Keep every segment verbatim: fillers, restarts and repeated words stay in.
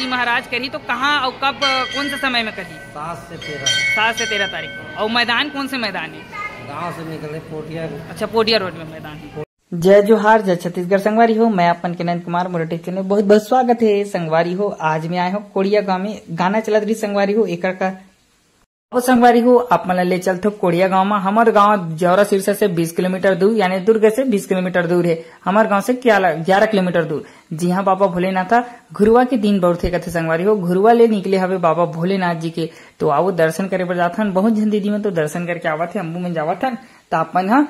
महाराज करही तो कहाँ अउ कब, कौन से समय में करही? सात से तेरह। सात से तेरह तारीख को। और मैदान कौन से मैदान है? गांव से निकले पोटिया। अच्छा, पोटिया रोड में मैदान है। जय जोहार, जय छत्तीसगढ़ संगवारी हो। मैं अपन के नंद कुमार, मोर YouTube चैनल बहुत बहुत स्वागत है संगवारी हो। आज मैं आए हो कोड़िया गांव में, गाना चलत रही संगवारी हो, एकर का। अब संगवारी हो, आप मन ला ले चलथो कोड़िया गांव में। हमर गांव जौरा सिरसा से बीस किलोमीटर दूर, यानी दुर्ग से बीस किलोमीटर दूर है। हमर गांव से ग्यारह किलोमीटर दूर, जिहां बाबा भोलेनाथ घुरुवा के दिन बउरथे कथे संगवारी हो। घुरुवा ले निकले हवे बाबा भोलेनाथ जी के। तो आओ दर्शन करे बर जाथन। बहुत झन दीदी मन तो दर्शन करके आवत है, अम्बू मन जावत हन। त आप मन ह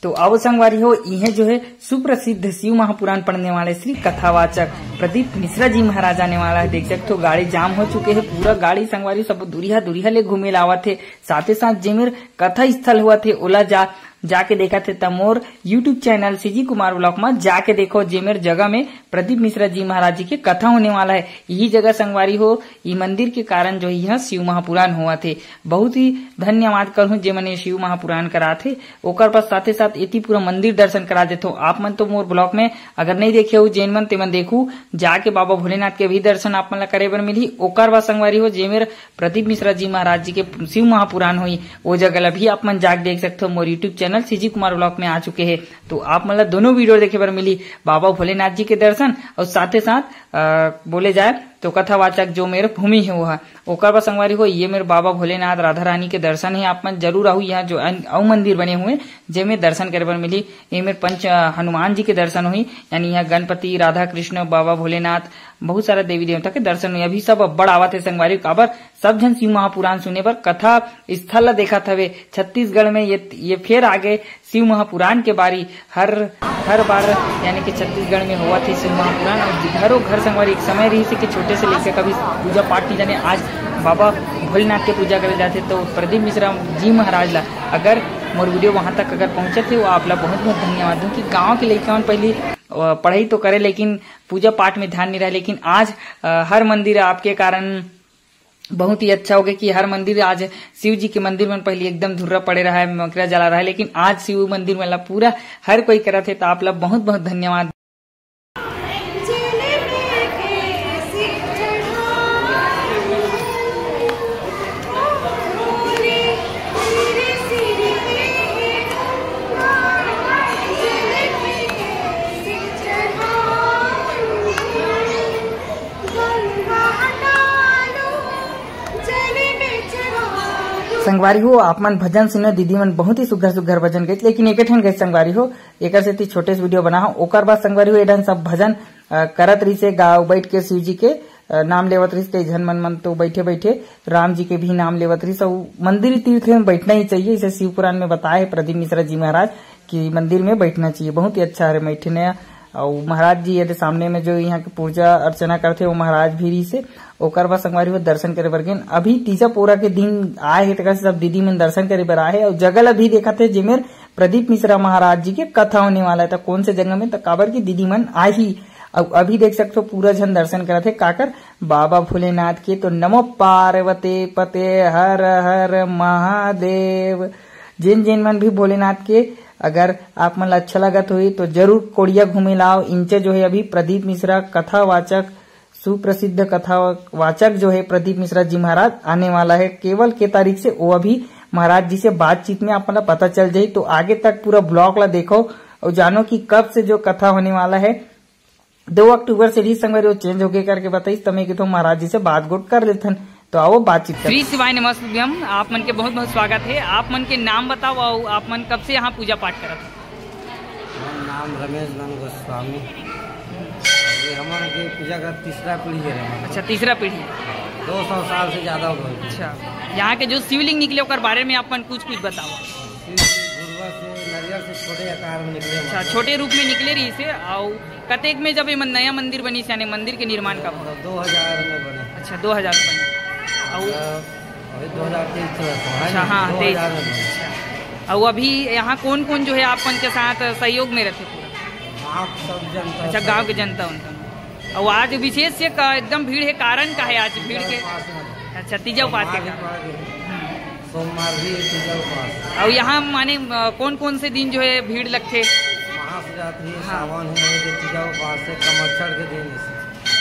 तो आओ संगवारी हो, इहे जो है सुप्रसिद्ध शिव महापुराण पढ़ने वाले श्री कथावाचक प्रदीप मिश्रा जी महाराज आने वाला है। देख सकते हो गाड़ी जाम हो चुके हैं, पूरा गाड़ी संगवारी सब दुरिहा दुरिहा ले घूमे ला आवत है। साथे साथ जेमेर कथा स्थल हुआ थे ओला जा जाके देखा थे त मोर YouTube channel CG Kumar blog में जाके देखो, जेमेर जगह में प्रदीप मिश्रा जी महाराज जी के कथा होने वाला है। यही जगह संगवारी हो, ई मंदिर के कारण जो है यहाँ शिव महापुराण हुआ थे। बहुत ही धन्यवाद करहूँ जेमन ये शिव महापुराण कराथे। ओकर बाद साथे साथ एती पूरा मंदिर दर्शन करा देथो। आप मन तो मोर ब्लॉग में अगर नहीं देखे हो जेन मन, तेमन देखू, जाके बाबा भोलेनाथ के भी दर्शन आप मन ला करे बर मिलही। ओकर बाद संगवारी हो, जेमेर प्रदीप मिश्रा जी महाराज जी के शिव महापुराण होई, ओ जगह ला भी आप मन जाके देख सकथो। मोर YouTube channel CG Kumar blog में आ चुके हैं, तो आप मन ला दोनों वीडियो देखे बर मिली, बाबा भोलेनाथ जी के दर्शन और साथे साथ अ, बोले जाए तो कथावाचक जो मेर भूमि है वो है। ओकर बाद संगवारी हो, ये मेर बाबा भोलेनाथ राधा रानी के दर्शन है। आप मन जरूर आहू, यहाँ जो अन-, अउ मंदिर बने हुए जेमे दर्शन करे बर मिली। ये मेर पंच अ, हनुमान जी के दर्शन हुई, यानी यहाँ गणपति, राधा कृष्ण, बाबा भोलेनाथ, बहुत सारा देवी देवता के दर्शन हुई। अभी सब अब्बड़ आवत है संगवारी, काबर सब झन शिव महापुराण सुने बर, कथा स्थल ला देखत हवे। छत्तीसगढ़ में ये ये फेर आगे शिव महापुराण के बारी हर हर बार, यानी कि छत्तीसगढ़ में होवत हे शिव महापुराण। और घरों घर संगवारी एक समय रही से कि छोटे से लेकर कभी पूजा पाठ नहीं जाने, आज बाबा भोलेनाथ के पूजा करे जाते। तो प्रदीप मिश्रा जी महाराज ला अगर मोर वीडियो वहाँ तक अगर पहुँचत हे, वो आप ला बहुत बहुत धन्यवाद दूँ कि गाँव के लइका मन पहली अ, पढ़ाई तो करे लेकिन पूजा पाठ में ध्यान नहीं रहे, लेकिन आज अ, हर मंदिर आपके कारण बहुत ही अच्छा हो गया कि हर मंदिर आज शिव जी के मंदिर मन पहले एकदम धुर्रा पड़े रहा है, मकरा जला रहा है, लेकिन आज शिव मंदिर मन ला पूरा हर कोई करत है, तो आप ला बहुत बहुत धन्यवाद। संगवारी हो, आप मन भजन सुने, दीदी मन बहुत ही सुघर सुघर भजन गई, लेकिन एक ठन गई संगवारी हो, एकर सेती छोटे से वीडियो बना हो। ओकर बाद संगवारी हो, एडन सब भजन अ, करत रहिसे गाँव बैठ के शिव जी के अ, नाम लेवत रहिस। कई झन मन मन तो बैठे बैठे राम जी के भी नाम लेवत रहिस। अउ मंदिर तीर्थ में बैठना ही चाहिए, इसे शिव पुराण में बताए है प्रदीप मिश्रा जी महाराज कि मंदिर में बैठना चाहिए। बहुत ही अच्छा हरे बैठने। अउ महाराज जी यदि सामने में जो यहाँ के पूजा अर्चना करथे, वो महाराज भी रहिसे। ओकर बाद संगवारी हो दर्शन करे बर गेन। अभी तीजा पोरा के दिन आए हे, तेकर से सब दीदी मन दर्शन करे बर आए हे। अउ जगह ला भी देखत हे, जेमेर प्रदीप मिश्रा महाराज जी के कथा होने वाला है। त कौन से जगह में? त काबर की दीदी मन आही। अउ अभी देख सकते हो, पूरा झन दर्शन करत हे। काकर? बाबा भोलेनाथ के। तो नमो पार्वती पते हर हर महादेव। जिन जिन मन भी भोलेनाथ के अगर आप मन ला अच्छा लगत होही तो जरूर कोड़िया घूमे लाओ। इंचे जो है अभी प्रदीप मिश्रा कथावाचक, सुप्रसिद्ध कथावाचक जो है प्रदीप मिश्रा जी महाराज आने वाला है। केवल के तारीख से वो अभी महाराज जी से बातचीत में आप मन ला पता चल जाही। तो आगे तक पूरा ब्लॉग ला देखो और जानो कि कब से जो कथा होने वाला है। दो अक्टूबर से भी संगवारी हो चेंज होगे करके बताइस, त मैं कहिथों महाराज जी से बात गोठ कर लेथन। तो आओ बातचीत कर। श्री शिवाय नमस्तुभ्यम, आप मन के बहुत बहुत स्वागत है। आप मन के नाम बताओ और आप मन कब से यहाँ पूजा पाठ करत हो? हमर नाम रमेश धन गोस्वामी। ये हमन के पूजा का तीसरा पीढ़ी है हमन। अच्छा, तीसरा पीढ़ी। दो सौ साल से ज्यादा हो गए। अच्छा, यहाँ के जो शिवलिंग निकले ओकर बारे में आप मन कुछ कुछ बताओ। शिव जी घुरुवा से नरियर से छोटे आकार में निकले। अच्छा, मतलब। छोटे रूप में निकले रहिसे। और कतेक में जब ये मन-, नया मंदिर बनिस, यानी मंदिर के निर्माण कब? दो हजार में बने। अच्छा, दो हजार में बने। और मतलब, अभी दो हजार तेईस चल रहा है अच्छा, ना? हाँ, दो हजार तेईस में बने। अच्छा। और अभी यहाँ कौन कौन जो है आप मन के साथ सहयोग में रहते पूरा? गाँव के सब जनता अच्छा, सब। गाँव के जनता उनका। और आज विशेष से का-, एकदम भीड़ है, कारण का है आज भीड़ के? उपास में। अच्छा, तीजा उपास के सोमवार कारण। पड़ गए। हम्म। सोमवार भी है तीजा उपास। और यहाँ माने, अ, कौन कौन से दिन जो है भीड़ लगथे? महाशिवरात्रि, हाँ। सावन है, ये तीजा उपास है, कमरछठ के दिन है।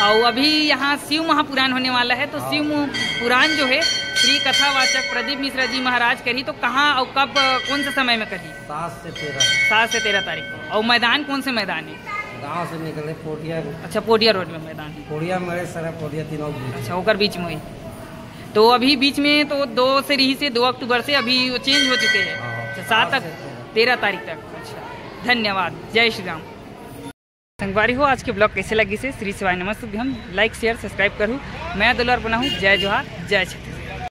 अउ अभी यहाँ शिव महापुराण होने वाला है, तो हाँ। शिव मु-, पुराण जो है श्री कथावाचक प्रदीप मिश्रा जी महाराज करही, तो कहाँ अउ कब, कौन से समय में करही? सात से तेरह। सात से तेरह तारीख को। अउ मैदान कौन से मैदान है? गांव से निकले पोडिया। अच्छा, पोडिया रोड में मैदान है। पोडिया, मड़ेसरा, पोडिया तीनों बीच। अच्छा, ओकर बीच में ही। तो अभी बीच में तो दो से रही से, दो अक्टूबर से, अभी वो चेंज हो चुके हैं। हाँ, अच्छा, सात सात तक, से तेरह। तेरह तारीख तक। अच्छा, धन्यवाद, जय श्री राम। संगवारी हो, आज के ब्लॉग कैसे लगी से श्री शिवाय नमस्तुभ्यम, लाइक, शेयर, सब्सक्राइब करू। मैं दुलार बनाहूँ। जय जोहार, जय छत्तीसगढ़।